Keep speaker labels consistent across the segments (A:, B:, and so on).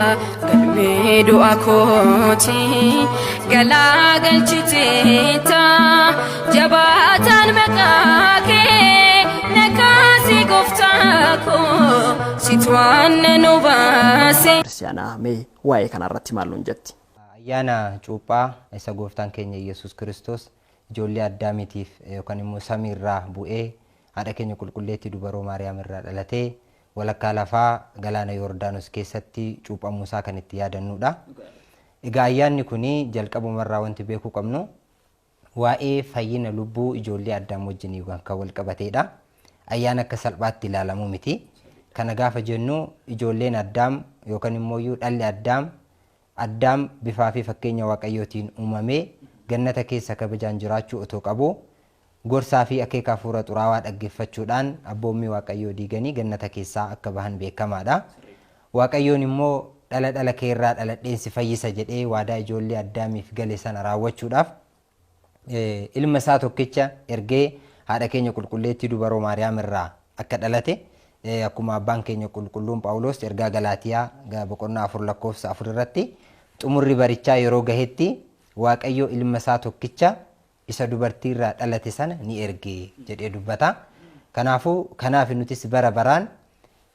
A: Galmee du'a kooti galaa galchiteetta jabaataan maqaa kee na kaase gooftaa koo situ waan nu baase.
B: Kiristiyaanaa, mee waa'ee kanarratti maal nuun jetti?
C: Ayyaana cuuphaa isa gooftaan keenya Yesuus Kiristoos ijoollee Addaamiitiif yookaan immoo samiirraa bu'ee haadha keenya qulqulleettii dubaroo Maariyaam irraa dhalatee walakkaa lafaa galaana Yordaanos keessatti cuuphamuusaa kan itti yaadannudha. Egaa ayyaanni kun jalqabumarraa wanti beekuu qabnu waa'ee fayyina lubbuu ijoollee Addaam wajjin kan wal qabateedha. Ayyaana akka salphaatti ilaalamuu miti. Kana gaafa jennu ijoolleen Addaam yookaan immoo dhalli Addaam Addaam bifaa fi fakkeenya Waaqayyootiin uumamee gannata keessa kabajaan jiraachuu otoo qabu gorsaa fi akeeka hafuura xuraawaa dhaggeeffachuudhaan abboommii Waaqayyoo diiganii gannata keessaa akka bahan beekamaadha. Waaqayyoon immoo dhala dhala keerraa dhaladheen si fayyisa jedhee waadaa ijoollee Addaamiif gale sana raawwachuudhaaf ilma isaa tokkicha ergee haadha keenya qulqulleettii dubaroo Maariyaam irraa akka dhalate akkuma abbaan keenya qulqulluun Phaawulos ergaa Galaatiyaa boqonnaa 4 lakkoofsa 4 irratti xumurri barichaa yeroo gahetti Waaqayyo ilma isaa tokkicha isa dubartiirraa dhalate sana ni erge jedhee dubbata. Kanaafuu kanaaf nutis bara baraan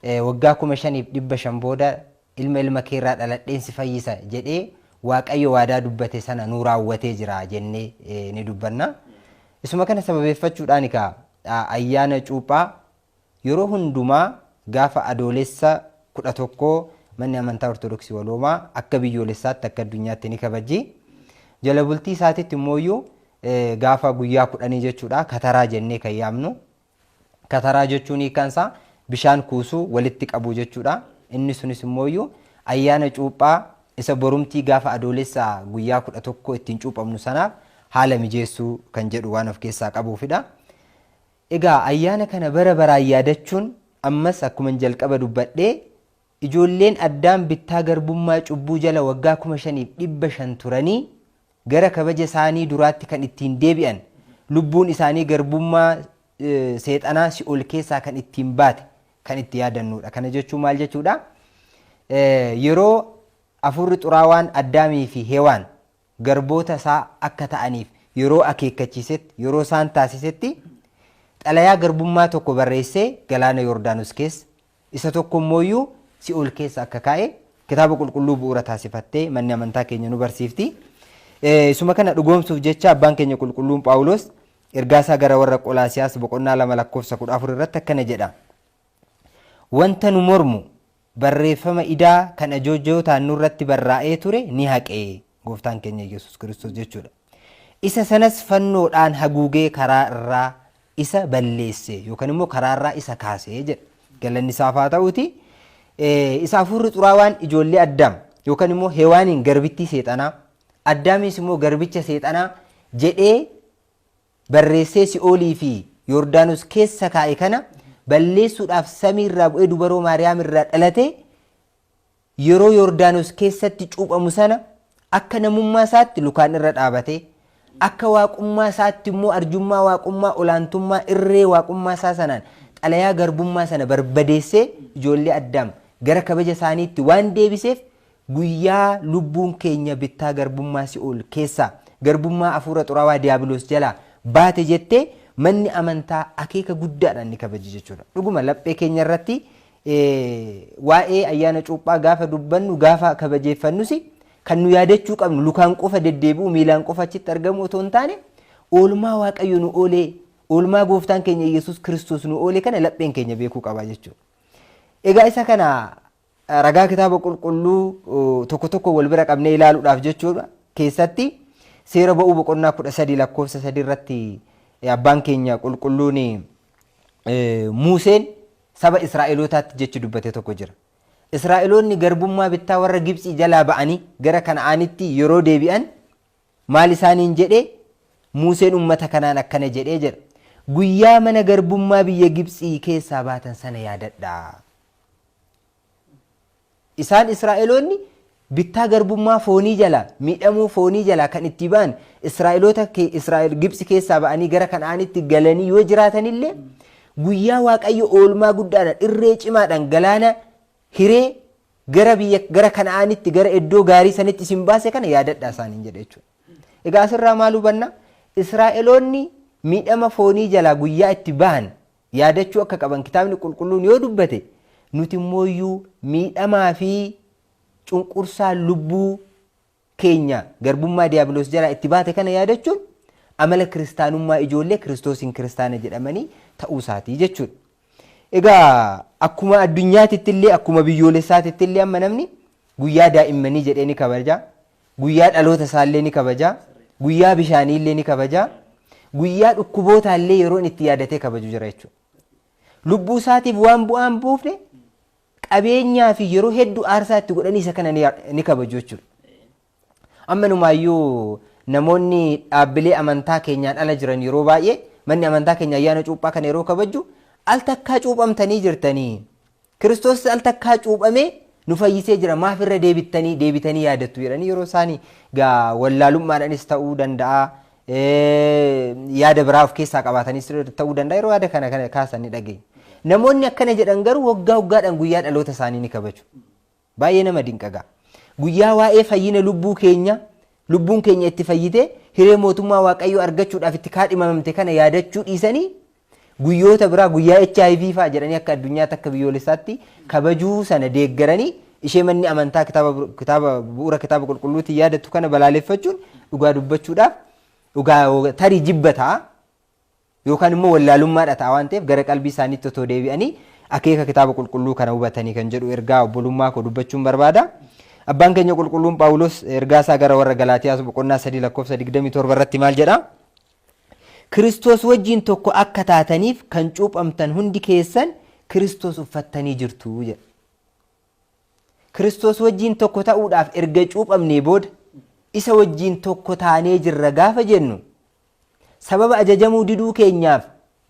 C: waggaa 5500 booda ilma ilma keerraa dhaladheen si fayyisa jedhee Waaqayyo waadaa dubbate sana nu raawwatee jira jennee ni dubbanna. Isuma kana sababeeffachuudhaan egaa ayyaana cuuphaa yeroo hundumaa gaafa adoolessa 11 manni amantaa Ortodoksii Waloomaa akka biyyoolessaatti akka addunyaatti ni kabajji. Jala bultii isaatitti immoo gaafa guyyaa 10 jechuudha kataraa jennee kan yaamnu. Kataraa jechuun hiikkaan isaa bishaan kuusuu walitti qabu jechuudha. Inni sunis immoo ayyaana cuuphaa isa borumtii gaafa adoolessa guyyaa 11 ittiin cuuphamnu sanaaf haala mijeessuu kan jedhu waan of keessaa qabuufidha. Egaa ayyaana kana bara baraan yaadachuun ammas akkuma jalqaba dubbadhee ijoolleen Addaam bittaa garbummaa cubbuu jala waggaa 5500 turanii gara kabaja isaanii duraatti kan ittiin deebi'an lubbuun isaanii garbummaa seexanaa si'ool keessaa kan ittiin baate kan itti yaadannudha. Kana jechuun maal jechuudha? Yeroo hafuurri xuraawaan Addaamii fi Hewaan garboota isaa akka ta'aniif yeroo akeekkachiisetti yeroo isaan taasisetti xalayaa garbummaa tokko barreessee galaana Yordaanos keessa isa tokko immoo si'ool keessa akka kaa'e kitaaba qulqulluu bu'uura taasifattee manni amantaa keenya nu barsiifti. Isuma kana dhugoomsuuf jecha abbaan keenya qulqulluun Phaawulos ergaa isaa gara warra Qolaasiyaas boqonnaa 2 lakkoofsa 14 irratti akkana jedha. Wanta nu mormu barreeffama idaa kan ajoojootaan nurratti barraa'ee ture ni haqee gooftaan keenya Yesuus Kiristoos jechuudha. Isa sanas fannoodhaan haguugee karaa irraa isa balleesse yookaan immoo karaa irraa isa kaase jedha. Galanni isaaf haa ta'uuti. Isa hafuurri xuraawaan ijoollee Addaam yookaan immoo Hewaaniin garbittii seexanaa Addaamis immoo garbicha seexanaa jedhee barreessee si'oolii fi Yordaanos keessa kaa'e kana balleessuudhaaf samiirraa bu'ee dubaroo Maariyaam irraa dhalate yeroo Yordaanos keessatti cuuphamu sana akka namummaa isaatti lukaan irra dhaabatee akka waaqummaa isaatti immoo arjummaa waaqummaa olaantummaa irree waaqummaa isaa sanaan xalayaa garbummaa sana barbadeessee ijoollee Addaam gara kabaja isaaniitti waan deebiseef guyyaa lubbuun keenya bittaa garbummaa si'ool keessaa garbummaa hafuura xuraawaa diiyaabiloos jalaa baate jettee manni amantaa akeeka guddaadhaan ni kabaji jechuudha. Dhuguma laphee keenya irratti waa'ee ayyaana cuuphaa gaafa dubbannu gaafa kabajeeffannus kan nu yaadachuu qabnu lukaan qofa deddeebi'u miilaan qofa achitti argamu otoo hin taane oolmaa Waaqayyo nu oolee oolmaa gooftaan keenya Yesuus Kiristoos nu oolee kana lapheen keenya beekuu qaba jechuudha. Egaa isa kana ragaa kitaaba qulqulluu tokko tokko wal bira qabnee ilaaluudhaaf jechuudha keessatti seera ba'uu boqonnaa 13 lakkoofsa 3 irratti abbaan keenya qulqulluun Museen saba Israa'elootaatti jechi dubbate tokko jira. Israa'eloonni garbummaa bittaa warra Gibxii jalaa ba'anii gara Kana'aanitti yeroo deebi'an maal isaaniin jedhee Museen uummata kanaan akkana jedhee jedha. Guyyaa mana garbummaa biyya Gibxii keessaa baatan sana yaadadhaa. Isaan Israa'eloonni bittaa garbummaa foonii jalaa miidhamuu foonii jalaa kan itti ba'an Israa'eloota Israa'el Gibxi keessaa ba'anii gara Kana'aanitti galanii yoo jiraatanillee guyyaa Waaqayyo oolmaa guddaadhaan irree cimaadhaan galaana hiree gara biyya gara Kana'aanitti gara iddoo gaarii sanitti isin baase kana yaadadhaa isaaniin jedhe jechuudha. Egaa asirraa maal hubanna? Israa'eloonni miidhama foonii jalaa guyyaa itti bahan yaadachuu akka qaban kitaabni qulqulluun yoo dubbate, nuti immoo miidhamaa fi cunqursaa lubbuu keenya garbummaa diiyaabiloos jalaa itti baate kana yaadachuun amala kiristaanummaa ijoollee Kiristoosiin kiristaana jedhamanii ta'uu isaatii jechuudha. Egaa akkuma addunyaatitti illee akkuma biyyoolessaatitti illee amma namni guyyaa daa'immanii jedhee ni kabaja, guyyaa dhaloota isaallee ni kabaja, guyyaa bishaanii illee ni kabaja, guyyaa dhukkuboota illee yeroon itti yaadatee kabaju jira jechuudha. Lubbuu isaatiif waan bu'aan buufne qabeenyaa fi yeroo hedduu aarsaa itti godhanii isa kana ni kabaju jechuudha. Amma numaayyuu namoonni dhaabbilee amantaa keenyaan ala jiran yeroo baay'ee manni amantaa keenya ayyaana cuuphaa kana yeroo kabaju al takkaa cuuphamtanii jirtanii, Kiristoos al takkaa cuuphamee nu fayyisee jira, maaf irra deebitanii yaadattu jedhanii yeroo isaanii gaa wallaalummaadhaanis ta'uu danda'a, yaada biraa of keessaa qabaatanis ta'uu danda'a, yeroo yaada kana kaasan ni dhageenya. Namoonni akkana jedhan garuu waggaa waggaadhaan guyyaa dhaloota isaanii ni kabaju. Baay'ee nama dinqagaa. Guyyaa waa'ee fayyina lubbuu keenya, lubbuun keenya itti fayyite hiree mootummaa Waaqayyoo argachuudhaaf itti kaadhimamte kana yaadachuu dhiisanii guyyoota biraa guyyaa HIV fa'aa jedhanii akka addunyaatti akka biyyoolessaatti kabajuu sana deeggaranii ishee manni amantaa kitaaba bu'uura kitaaba qulqulluutiin yaadattu kana balaaleffachuun dhugaa dubbachuudhaaf dhugaa tarii jibba ta'a yookaan immoo wallaalummaadha ta'a waan ta'eef gara qalbii isaaniitti otoo deebi'anii akeeka kitaaba qulqulluu kana hubatanii kan jedhu ergaa obbolummaa koo dubbachuun barbaada. Abbaan keenya qulqulluun Phaawulos ergaa isaa gara warra Galaatiyaas boqonnaa 3 lakkoofsa 27 irratti maal jedha? Kiristoos wajjin tokko akka taataniif kan cuuphamtan hundi keessan Kiristoos uffattanii jirtu jedha. Kiristoos wajjin tokko ta'uudhaaf erga cuuphamnee booda isa wajjin tokko taanee jirra gaafa jennu sababa ajajamuu diduu keenyaaf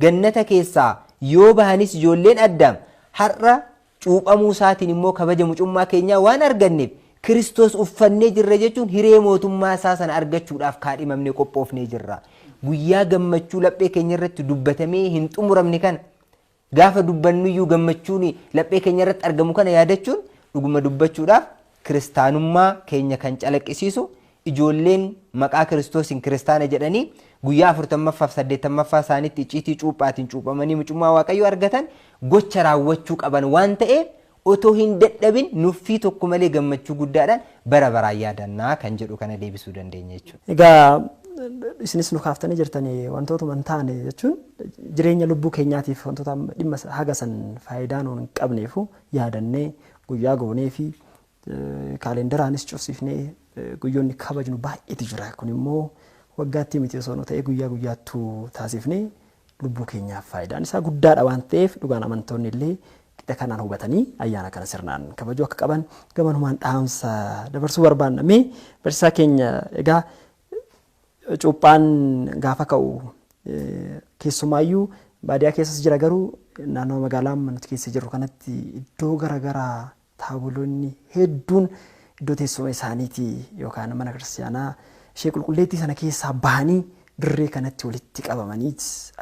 C: gannata keessaa yoo bahanis ijoolleen Addaam har'a cuuphamuu isaatiin immoo kabaja mucummaa keenyaa waan arganneef Kiristoos uffannee jirra jechuun hiree mootummaa isaa sana argachuudhaaf kaadhimamnee qophoofnee jirra. Guyyaa gammachuu laphee keenya irratti dubbatamee hin xumuramne kana gaafa dubbannuyyuu gammachuun laphee keenya irratti argamu kana yaadachuun dhuguma dubbachuudhaaf kiristaanummaa keenya kan calaqqisiisu ijoolleen maqaa Kiristoosiin kiristaana jedhanii guyyaa 40ffaaf 80ffaa isaaniitti icciitii cuuphaatiin cuuphamanii mucummaa Waaqayyoo argatan gocha raawwachuu qaban waan ta'eef otoo hin dadhabin nuffii tokko malee gammachuu guddaadhaan bara baraan yaadannaa kan jedhu kana deebisuu dandeenya jechuudha.
B: Egaa isinis nu kaaftanii jirtanii wantootuma hin taane jechuun jireenya lubbuu keenyaatiif wantoota dhimma haga san faayidaa nuun hin qabneefu yaadannee guyyaa goonee fi kaalendaraanis cufsiifnee guyyoonni kabajnu baay'eetu jira. Kun immoo waggaatti miti osoo nu ta'e guyyaa guyyaattuu taasifnee lubbuu keenyaaf faayidaan isaa guddaadha waan ta'eef dhugaan amantoonni illee qixa kanaan hubatanii ayyaana kana sirnaan kabajuu akka qaban gamanumaan dhaamsa dabarsuu barbaanna. Mee barsiisaa keenya egaa cuuphaan gaafa ka'u keessumaayyuu baadiyyaa keessas jira garuu naannoo magaalaa nuti keessa jirru kanatti iddoo garaagaraa taabolonni hedduun iddoo teessuma isaaniitii yookaan mana kiristaanaa ishee qulqulleettii sana keessaa bahanii dirree kanatti walitti qabamanii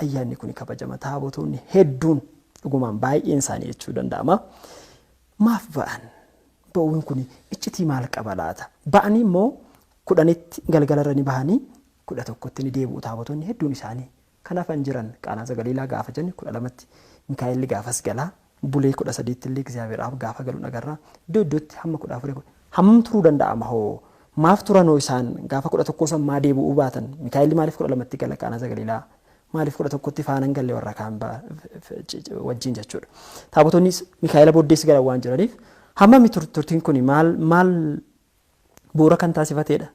B: ayyaanni kun kabajama. Taabotoonni hedduun dhugumaan baay'een isaanii jechuu danda'ama. Maaf ba'an? Ba'uun kun iccitii maal qaba laata? Ba'anii immoo 10tti galgalarra ni bahanii 11tti ni deebi'u taabotoonni hedduun isaanii. Kanaaf an jiran Qaanaa Zagaliilaa gaafa jenne 12tti Mikaa'elli gaafas galaa bulee 13tti illee Egzaabeer Aab gaafa galu agarra. Iddoo iddootti hamma 14 hammam turuu danda'ama hoo? Maaf turanoo isaan gaafa 11 san maa deebi'uu baatan? Mikaa'elli maaliif 12tti gala Qaanaa Zagaliilaa? Maaliif 11tti faana hin galle warra kaan wajjin jechuudha. Taabotonnis Mikaa'ela booddees galan waan jiraniif hammami turtiin kun maal maal bu'uura kan taasifateedha?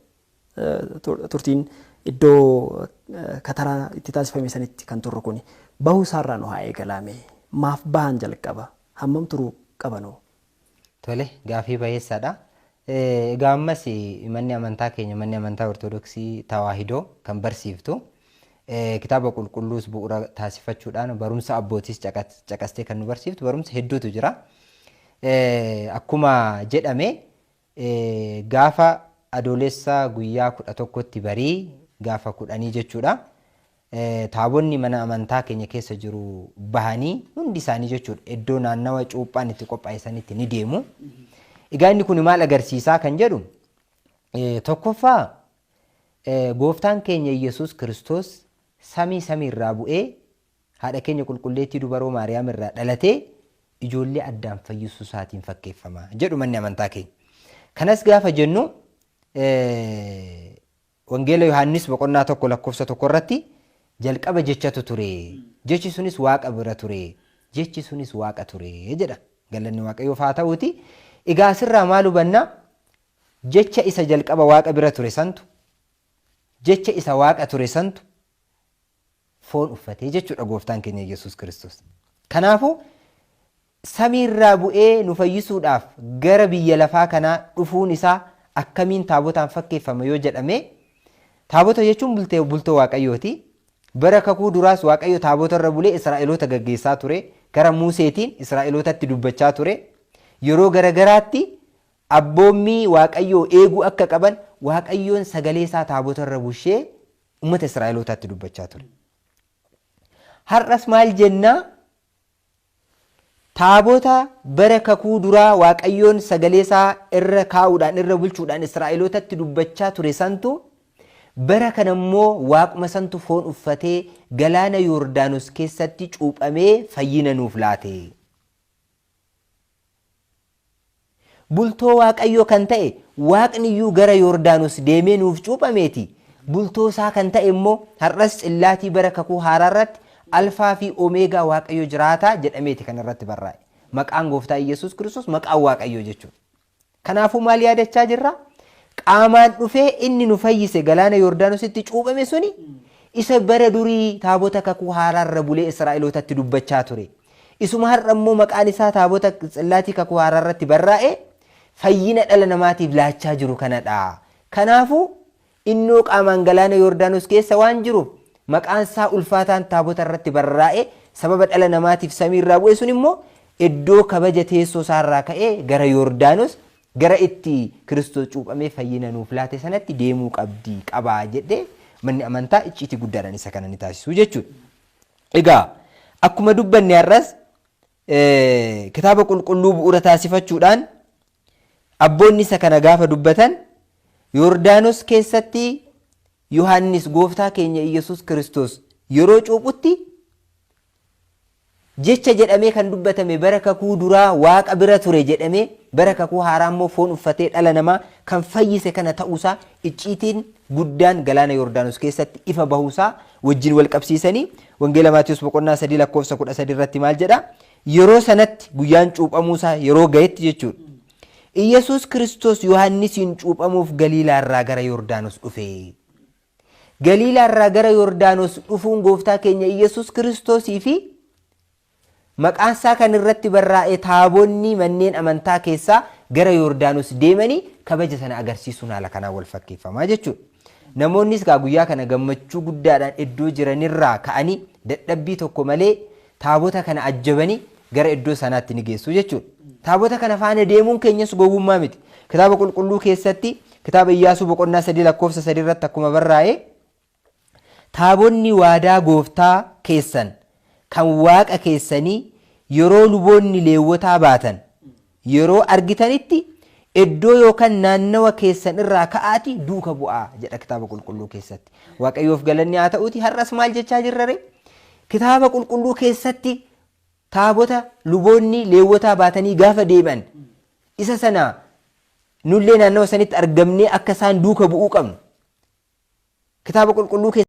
B: Turtiin iddoo kataraa itti taasifame sanitti kan turru kuni bahuu isaarraa nu haa eegalaame. Maaf bahan jalqaba? Hammam turuu qabanoo?
C: Tole, gaafii bayeessaadha. Egaa ammas manni amantaa keenya manni amantaa Ortodoksii Tawaahidoo kan barsiiftu kitaaba qulqulluus bu'uura taasifachuudhaan barumsa abbootiis caqastee kan nu barsiiftu barumsa hedduutu jira. Akkuma jedhame gaafa adoolessa guyyaa 11tti barii gaafa 10 jechuudha. Taabonni mana amantaa keenya keessa jiru bahanii hundi isaanii jechuudha iddoo naannawa cuuphaan itti qophaa'e sanitti ni deemu. Egaa inni kun maal agarsiisaa kan jedhu tokkoffaa gooftaan keenya Iyyasuus Kiristoos samii samiirraa bu'ee haadha keenya qulqulleettii dubaroo Maariyaam irraa dhalatee ijoollee addaan fayyisuu isaatiin fakkeeffama jedhu manni amantaa keenya. Kanas gaafa jennu Wangeela Yohaannis boqonnaa 1 lakkoofsa 1 irratti jalqaba jechatu ture, jechi sunis Waaqa bira ture, jechi sunis Waaqa ture jedha. Galanni Waaqayyoof haa ta'uuti. Egaa asirraa maal hubanna? Jecha isa jalqaba Waaqa bira ture santu, jecha isa Waaqa ture santu foon uffatee jechuudha gooftaan keenya Yesuus Kiristoos. Kanaafuu samiirraa bu'ee nu fayyisuudhaaf gara biyya lafaa kanaa dhufuun isaa akkamiin taabotaan fakkeeffama yoo jedhame, taabota jechuun bultoo Waaqayyooti. Bara kakuu duraas Waaqayyo taabota irra bulee Israa'eloota gaggeessaa ture. Gara Museetiin Israa'elootatti dubbachaa ture. Yeroo garagaraatti abboommii Waaqayyoo eeguu akka qaban Waaqayyoon sagalee isaa taabota irra bushee uummata Israa'elootaatti dubbachaa ture. Har'as maal jennaa? Taabota bara kakuu duraa Waaqayyoon sagalee isaa irra kaa'uudhaan irra bulchuudhaan Israa'elootatti dubbachaa ture santu bara kana immoo Waaquma santu foon uffatee galaana Yoordaanos keessatti cuuphamee fayyina nuuf laate. Bultoo Waaqayyoo kan ta'e Waaqni iyyuu gara Yoordaanos deemee nuuf cuuphameeti. Bultoo isaa kan ta'e immoo har'as tsillaatii bara kakuu haaraa irratti Alfaa fi Omeegaa Waaqayyo jiraataa jedhameeti kan irratti barraa'e. Maqaan Gooftaa Iyyasuus Kiristoos maqaan Waaqayyoo jechuudha. Kanaafuu maal yaadachaa jirra? Qaamaan dhufee inni nu fayyise galaana Yordaanositti cuuphame suni isa bara durii taabota kakuu haaraa irra bulee Israa'elootatti dubbachaa ture. Isuma har'a immoo maqaan isaa taabota tsillaatii kakuu haaraa irratti barraa'e fayyina dhala namaatiif laachaa jiru kanadha. Kanaafuu innoo qaamaan galaana Yordaanos keessa waan jiruuf maqaan isaa ulfaataan taabota irratti barraa'e sababa dhala namaatiif samii irraa bu'e sun immoo iddoo kabaja teessoo isaa irraa ka'ee gara Yordaanos gara itti Kiristoos cuuphamee fayyina nuuf laate sanatti deemuu qabdi qabaa jedhee manni amantaa icciitii guddaadhaan isa kana ni taasisu jechuudha. Egaa akkuma dubbanne har'as kitaaba qulqulluu bu'uura taasifachuudhaan abboonni isa kana gaafa dubbatan Yordaanos keessatti Yohaannis gooftaa keenya Iyyasuus Kiristoos yeroo cuuphutti jecha jedhamee kan dubbatame bara kakuu duraa Waaqa bira ture jedhamee bara kakuu haaraa immoo foon uffatee dhala namaa kan fayyise kana ta'uusaa icciitiin guddaan galaana Yordaanos keessatti ifa bahuusaa wajjin wal qabsiisanii Wangeela Maatiyus boqonnaa 3 lakkoofsa 13 irratti maal jedha? Yeroo sanatti guyyaan cuuphamuusaa yeroo gahetti jechuudha. Iyyasuus Kiristoos Yohaannisiin cuuphamuuf Galiilaarraa gara Yordaanos dhufe. Galiilaa irraa gara Yordaanos dhufuun gooftaa keenya Iyyasuus Kiristoosii fi maqaan isaa kan irratti barraa'e taabonni manneen amantaa keessaa gara Yordaanos deemanii kabaja sana agarsiisuun haala kanaan wal fakkeeffamaa jechuudha. Namoonnis gaa guyyaa kana gammachuu guddaadhaan iddoo jiranirraa ka'anii dadhabbii tokko malee taabota kana ajjabanii gara iddoo sanaatti ni geessu jechuudha. Taabota kana faana deemuun keenyas gowwummaa miti. Kitaaba qulqulluu keessatti kitaaba Iyyaasuu boqonnaa 3 lakkoofsa 3 irratti akkuma barraa'e taabonni waadaa gooftaa keessan kan waaqa keessanii yeroo luboonni Leewwotaa baatan yeroo argitanitti iddoo yookaan naannawa keessan irraa ka'aati duuka bu'aa jedha kitaaba qulqulluu keessatti. Waaqayyoof galanni haa ta'uuti har'as maal jechaa jirra ree? Kitaaba qulqulluu keessatti taabota luboonni Leewwotaa baatanii gaafa deebi'an isa sana nullee naannawa sanitti argamnee akka isaan duuka bu'uu qabnu. Kitaaba qulqulluu keessatti.